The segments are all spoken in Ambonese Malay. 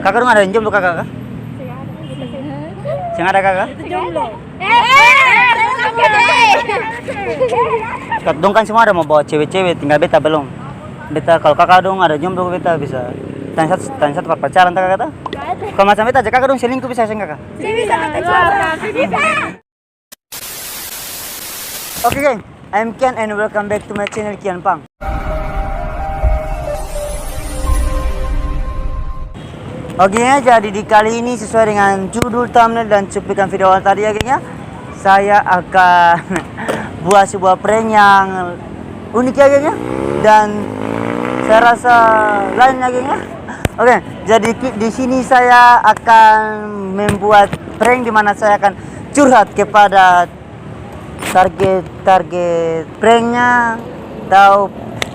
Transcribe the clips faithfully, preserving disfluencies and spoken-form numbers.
Kaka dong ada yang jomblo kaka ka? Seng ada kaka? Jomblo. Kat-, dong kan semua ada mau bawa cewe-cewe, tinggal beta belum. Beta, kalo kaka dong ada jomblo, beta bisa tanya satu, tanya satu par pacaran, ta kaka, ta? Kalo macam beta ajak kaka dong selingkuh, bisa seng kaka? Seng bisa, kaka. Oke, geng, I'm Kian and welcome back to my channel, Kian Pang. Oke, ya, jadi di kali ini sesuai dengan judul, thumbnail, dan cuplikan video awal tadi, ya, geng, ya, saya akan buat sebuah prank yang unik, ya, geng, ya, dan saya rasa lain, ya, geng, ya. Oke, jadi ki-, di sini saya akan membuat prank di mana saya akan curhat kepada target-target pranknya atau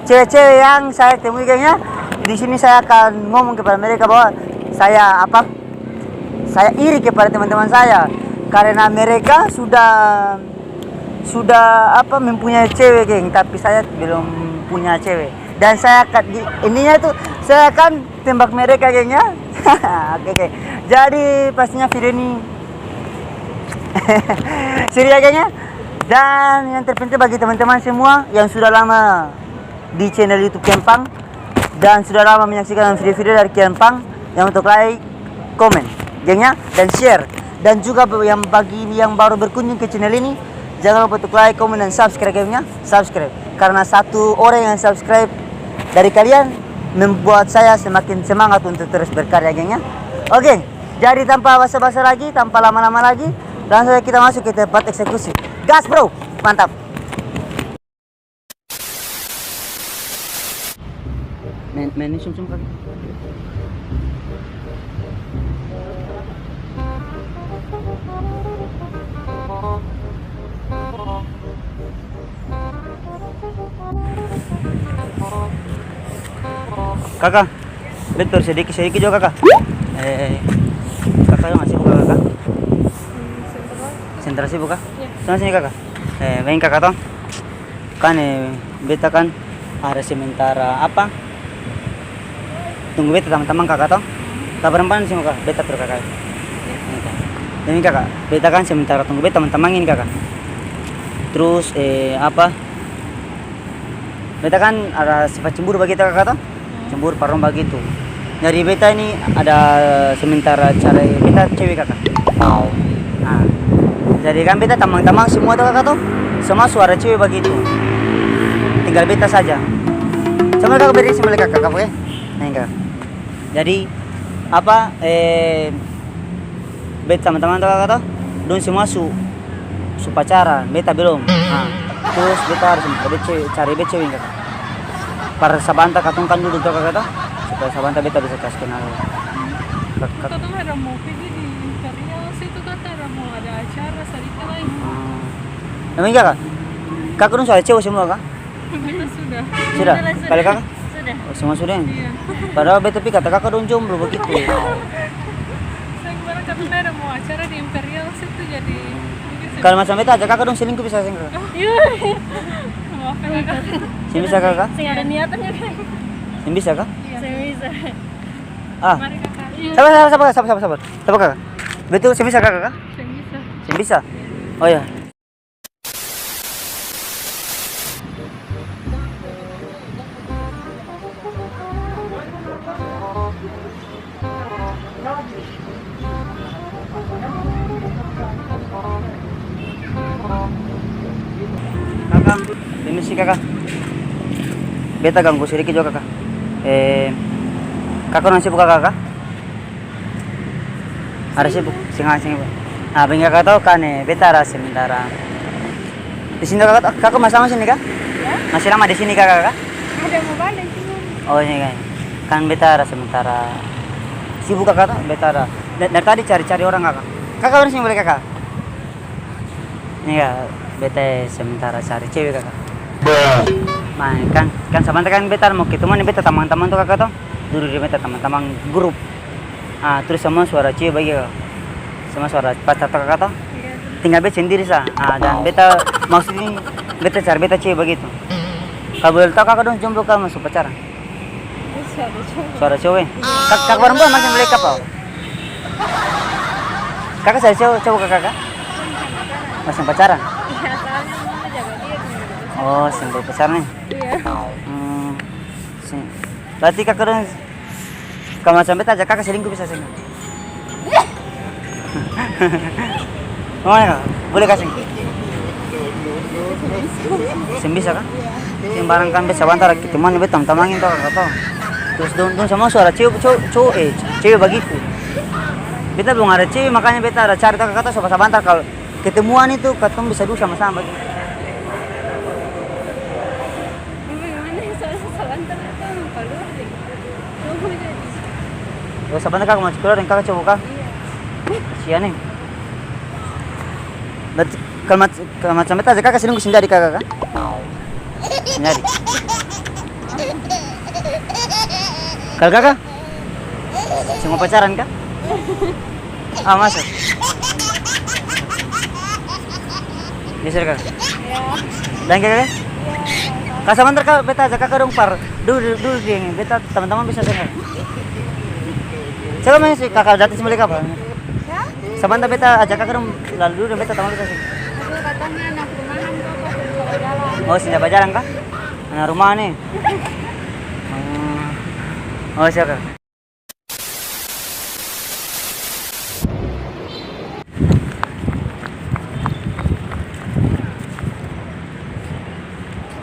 cewe-cewe yang saya temui, geng, ya. Di sini saya akan ngomong kepada mereka bahwa saya, apa, saya iri kepada teman-teman saya karena mereka sudah, sudah, apa, mempunyai cewe, geng, tapi saya belum punya cewe. Dan saya akan di, intinya itu saya akan tembak mereka, geng, ya. Oke, oke. Jadi, pastinya video ini seru, ya, geng, ya. Dan yang terpenting bagi teman-teman semua yang sudah lama di channel YouTube Kian Pang dan sudah lama menyaksikan video-video dari Kian Pang, jangan lupa untuk like, komen, geng, ya, dan share. Dan juga yang bagi yang baru berkunjung ke channel ini, jangan lupa untuk like, komen, dan subscribe, geng, ya. Subscribe. Karena satu orang yang subscribe dari kalian membuat saya semakin semangat untuk terus berkarya, geng, ya. Oke, jadi tanpa basa-basa lagi, tanpa lama-lama lagi, langsung saja kita masuk ke tempat eksekusi. Gas, bro! Mantap! Main, main ini sumsum, Kak. Kaka, beta tur sediki-sediki jua, Kaka. Eh, Kaka yang masih buka, Kaka? Sentral sibuk, Kaka? Iya. Sana sini, Kaka. Eh, main, Kaka, to. Kan, eh, beta kan ada sementara apa, tunggu beta tamang-tamang kaka to. Kaka barang-barang di sini kaka, beta atur kaka. Ini kaka, beta kan sementara tunggu beta tamang-tamang ini kaka. Trus, eh, apa, beta kan ada sifat cemburu bagitu kaka to. Cemburu par dong bagitu. Jadi beta ini ada sementara cari beta cewe kaka. Nah, jadi kan beta tamang-tamang semua to kaka to, semua su ada cewe bagitu. Tinggal beta saja. Sambil kaka beri sini kaka, kaka, oke? Nah, ini kaka. Jadi apa, eh, beta tamang-tamang to kaka to, dong semua su, su pacaran, beta belum. Nah, trus beta harus cari beta cewe, cari beta cewe kaka. Par sabanta katong kan dudu to kaka to, supaya sabanta beta bisa kas kenal. Ka-, ka- Katong ada mau pigi di Imperial situ, kata ada mau ada acara sadiki lai. Ah. Emang iya kaka? Kaka dong su ada cewe semua ka? Beta sudah. Sudah? Sudah, sudah. Kali kaka? Sudah. Oh, semua sudah? Iya. Padahal beta pi kata kaka dong jomblo bagitu. Seng, barang katong ada mau acara di Imperial situ, jadi mungkin seng. Kalo macam beta ajak kaka dong selingkuh bisa seng kaka? Iya. Maaf ya, kaka. Seng bisa kaka? Seng ada niatannya, kaka. Seng bisa ka? Iya. Seng bisa. Ah. Mari, kaka. Sabar, sabar, sabar, sabar, sabar, sabar. Sabar kaka. Betul seng bisa kaka ka? Seng bisa. Seng bisa? Oh iya. Kaka, permisi kaka. Beta ganggu sedikit jua kaka. Eh, kaka dong sibuk kaka ka? Ada sibuk? Seng, seng. Ah, bagini kaka tau kan, eh, beta ada sementara. Di sini kaka, kaka masih lama sini ka? Ya? Masih lama di sini kaka ka? Ada mau balik sini. Oh, ini kan. Kan beta ada sementara sibuk kaka tau, beta ada. Da-, dari tadi cari-cari orang kaka. Kaka baru sini boleh kaka? Ini ka, beta sementara cari cewe kaka. Nah, kan, kan sabanta kan beta ada mau ketemuan deng beta tamang-tamang to kaka to. Dudu deng beta tamang-tamang grup. Ah, trus samua su ada cewe bagitu. Samua su ada pacar to kaka to? Iya. Tinggal beta sendiri sa. Ah, dan beta, maksudnya beta cari beta cewe bagitu. Kalo boleh tau kaka dong jomblo ka masih pacaran? Masih. Suara cowok e? Ka-, kaka barang bua masih bali kapal? Kaka seng ada cowok, cowok kaka ka? Masih pacaran? Iya, soalnya mama jaga dia, seng ada pacaran. Oh, seng ada pacaran e? Iya. Hmm, seng. Berarti kaka dong, kalo macam beta ajak kaka selingkuh bisa seng? Mama, boleh ka seng? Seng bisa ka? Seng, barang kan beta sabantar ketemuan deng beta tamang-tamang ini to, kaka to. Terus dong, dong samua su ada cewe, cowo, cowo, eh, cewe bagitu. Beta blum ada cewe, makanya beta ada cari to, kaka to, sabantar-sabantar kalo ketemuan itu katong bisa dudu sama-sama bagitu. Bagaimana ya, soalnya sabantar katong kaluar deh. Oh, sabantar kaka mo kaluar deng kaka cowo ka? Iya. Kasian e. Berarti kalo mac-, kalo macam beta ajak kaka selingkuh seng jadi kaka ka? Seng jadi. Kalo kaka? Seng mo pacaran ka? Ah, masa? Geser, Kak. Iya. Danke, Kak. Iya, sama-sama. Kak, sabantar, Kak, beta ajak Kaka dong par dudu, dudu, dudu deng beta tamang-tamang bisa seng, Kak? Coba maeng si Kaka datang sini bali kapal. Hah? Sabantar beta ajak Kaka dong lalu dudu deng beta tamang bisa seng? Aduh, katanya anak rumahan, Kak, pas di jalan. Oh, seng jalan, Kak? Anak rumahan, e? Hmm. Oh, siap, Kak.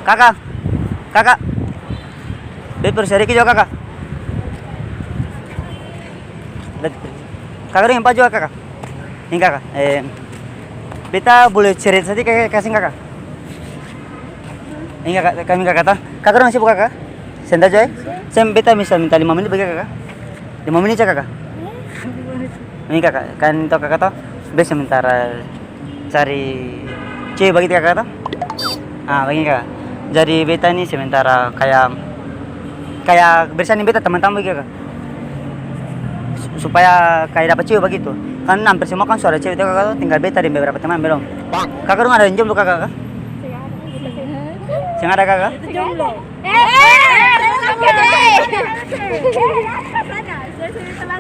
Kaka, kaka, beta periksa sadiki jua, kaka. Kaka deng empat jua, kaka. Ini, kaka. Eh, beta boleh cerita sadiki, kaka, kasih, kaka. Ini kaka, kami kaka to. Kaka dong sibuk kaka? Seng tau jua e? Seng, beta bisa minta lima menit bagi kaka? Lima menit sa kaka? Ini kaka, kan to kaka to? Beta sementara cari cewe bagitu kaka to? Ah, bagini kaka. Jadi beta ni sementara kaya, kaya bersan deng beta tamang-tamang bagitu kaka. Su-, supaya kaya dapa cewe bagitu. Kan amper semua kan su ada cewe to kaka to, tinggal beta deng beberapa teman belom. Kaka dong ada yang jomblo kaka ka? Seng ada kaka? Jomblo.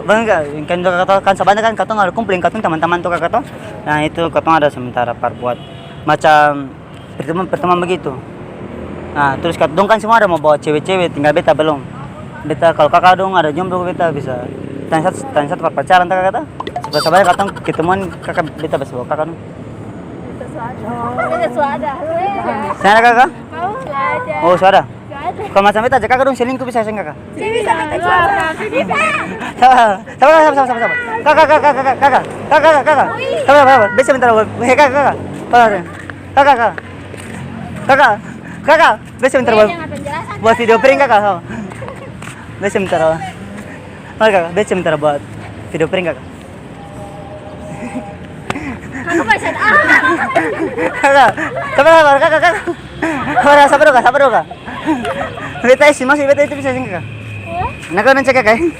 Bang, ka-, kan kaka to, kan sabantar kan katong ada kumpul deng katong tamang-tamang to kaka to. Nah, itu katong ada sementara par buat macam pertemuan-pertemuan bagitu. Nah, trus kat-, dong kan semua ada mo bawa cewe-cewe, tinggal beta belom. Beta, kalo kaka dong ada jomblo, beta bisa tanya satu, tanya satu par pacaran to kaka to? Supaya sabantar katong ketemuan, kaka, beta bisa bawa kaka dong. Beta su ada. Beta su ada. Seng ada kaka? Kau su ada. Oh, su ada. Su ada. Kalo macam beta ajak kaka dong selingkuh bisa seng kaka? Seng bisa, beta su ada. Seng bisa. Sabar, sabar, sabar, sabar, sabar. Kaka, kaka, kaka, kaka. Kaka, kaka, kaka. Sabar, sabar, sabar. Beta sementara, eh, kaka, kaka. Sabar, sabar. Kaka, kaka. Kaka, kaka. Beta sementara buat, buat video prank kaka. Beta sementara. Mari kaka, beta sementara buat video prank kaka. Kaka, sabar, sabar, kaka, kaka. Sabar, sabar dong, kaka, sabar dong, kaka. Beta isi maksud beta itu bisa seng, kaka? Hah? Nah, kau nanti, kaka, e?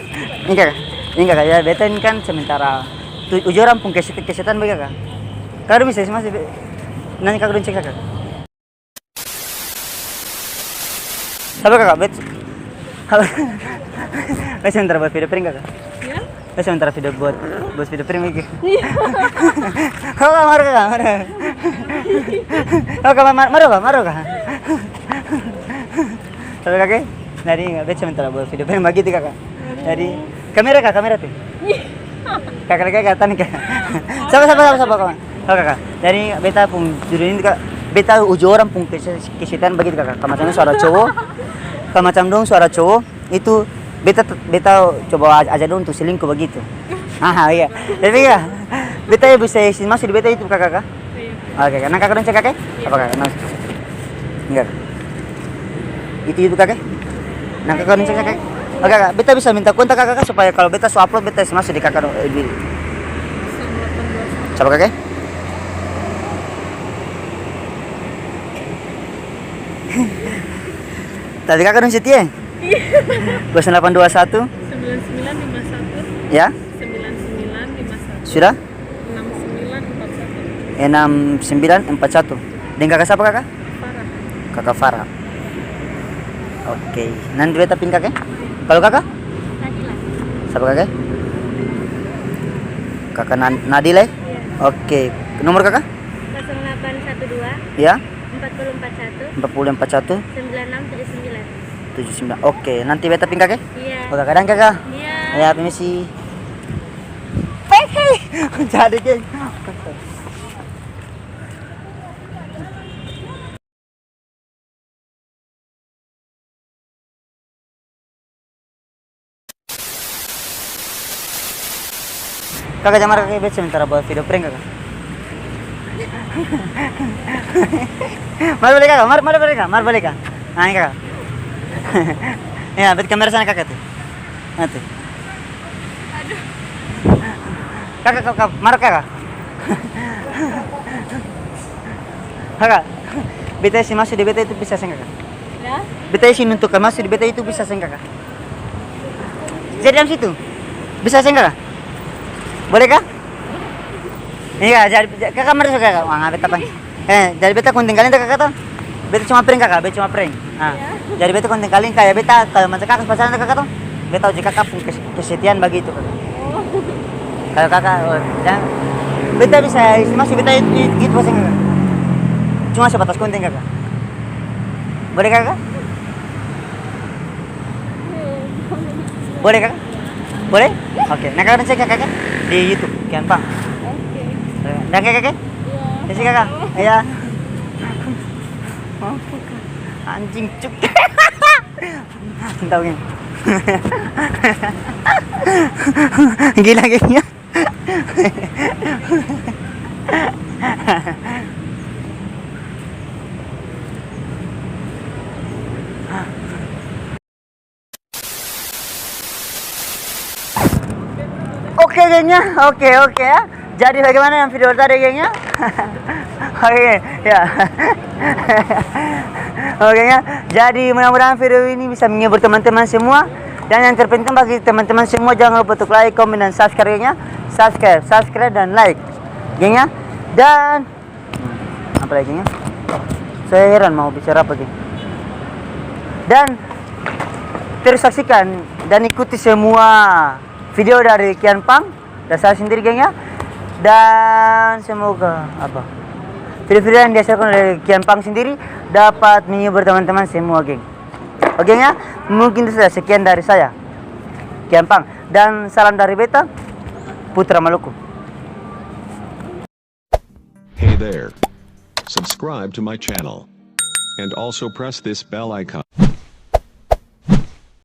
Ini, kaka. Ini, kaka, ya, beta ini kan sementara tu, uji orang pung keset-, kesetan bagitu, kaka. Kaka dong bisa isi maksud, be-, nanti kaka dong cek, kaka. Sabar, kaka, bet. Halo. Beta sementara buat video prank, kaka. Ya? Beta sementara video buat, buat video prank lagi. Iya. Kaka, maru, kaka, maru. Kaka, ma-, ma-, maru, kaka, maru, kaka. Sabar, kaka. Jadi, beta sementara buat video prank bagitu, kaka. Jadi, kamera, kaka, kamera tu. Kaka, kaka, kaka, tani, kaka. Sabar, sabar, sabar, sabar, kawan. Sabar, kaka. Jadi, beta pung judul ini, kaka, beta uji orang pung kese-, kesetan bagitu, kaka. Kalo macam su ada cowo, kalo macam dong su ada cowo, itu beta, beta coba aj-, ajak dong untuk selingkuh bagitu. Aha, iya. Jadi, iya. Beta bisa isi maksud di beta itu, kaka, kaka. Iya. Oke, kaka. Nah, kaka dong cek, kaka? Iya. Apa, kaka? Nah, enggak. Itu, itu, kaka? Nah, kaka dong cek, kaka? Oke, kaka. Beta bisa minta kontak kaka, kaka, supaya kalo beta su upload, beta isi maksud di kaka dong, eh, di. Coba, kaka? Tapi kaka dong setia? Iya. Kosong delapan dua satu? Sembilan sembilan lima satu. Ya? Sembilan sembilan lima satu. Sudah? Enam sembilan empat satu. Enam sembilan empat satu. Deng kaka sapa, kaka? Farah. Kaka Farah. Oke. Nanti beta pin kaka, e? Kalau Kakak? Nadila. Siapa Kakak? Kakak Na-, Nadila, ya? Iya. Oke. Nomor Kakak? Kosong delapan satu dua. Ya? Empat puluh empat satu. Empat puluh empat satu. Sembilan enam tujuh sembilan. Tujuh sembilan. Oke, nanti beta ping Kakak? Iya. Oke, kadang Kakak? Iya. Ya, permisi. Jadi, geng. Kaka, jang mara kaka, beta sementara buat video prank kaka. Mari bale kaka, mari, mari bale kaka, mari bale kaka. Nah, ini kaka. Ya, bet kamera sana kaka tuh. Nah, tuh. Kaka, kaka, mari kaka. Kaka, beta isi maso di beta itu bisa seng kaka? Ya? Beta isi untuk maso di beta itu bisa seng kaka? Jadi dalam situ? Bisa seng kaka? Boleh ka? Iya, jadi, kaka mari kaka, uang beta pang. Eh, jadi beta konten kalian to kaka to? Beta cuma prank kaka, beta cuma prank. Nah, iya. Jadi beta konten kalian kaya beta, kalo macam kaka pacaran to kaka to? Beta uji kaka pung kes-, kesetiaan bagitu kaka. Oh. Kalo kaka, oh, jang, beta bisa isi maso beta itu, itu, itu pasang kaka. Cuma sebatas konten kaka. Boleh kaka? Boleh, Kak? Boleh? Oke. Nah, Kakak cek ya, Kakak, di YouTube, Kian Pang. Oke. Oke, kaka? Iya. Terima kasih, Kakak. Iya. Anjing, cuk. Tahu ini. Gila kayaknya. Oke, gengnya, oke, oke ya. Jadi bagaimana yang video tadi, gengnya? Oke, ya. Oke ya. Jadi mudah-mudahan video ini bisa menghibur teman-teman semua. Dan yang terpenting bagi teman-teman semua, jangan lupa untuk like, komen, dan subscribe ya. Subscribe, subscribe, dan like. Gengnya. Dan Hmm, apa lagi nya? Saya heran mau bicara apa, geng. Dan terus saksikan dan ikuti semua video dari Kian Pang dan saya sendiri, geng, ya. Dan semoga apa, video-video yang dihasilkan oleh Kian Pang sendiri dapat menghibur teman-teman semua, geng. Oke, ya, mungkin itu saja, sekian dari saya, Kian Pang. Dan salam dari beta, Putra Maluku. Hey there. Subscribe to my channel. And also press this bell icon.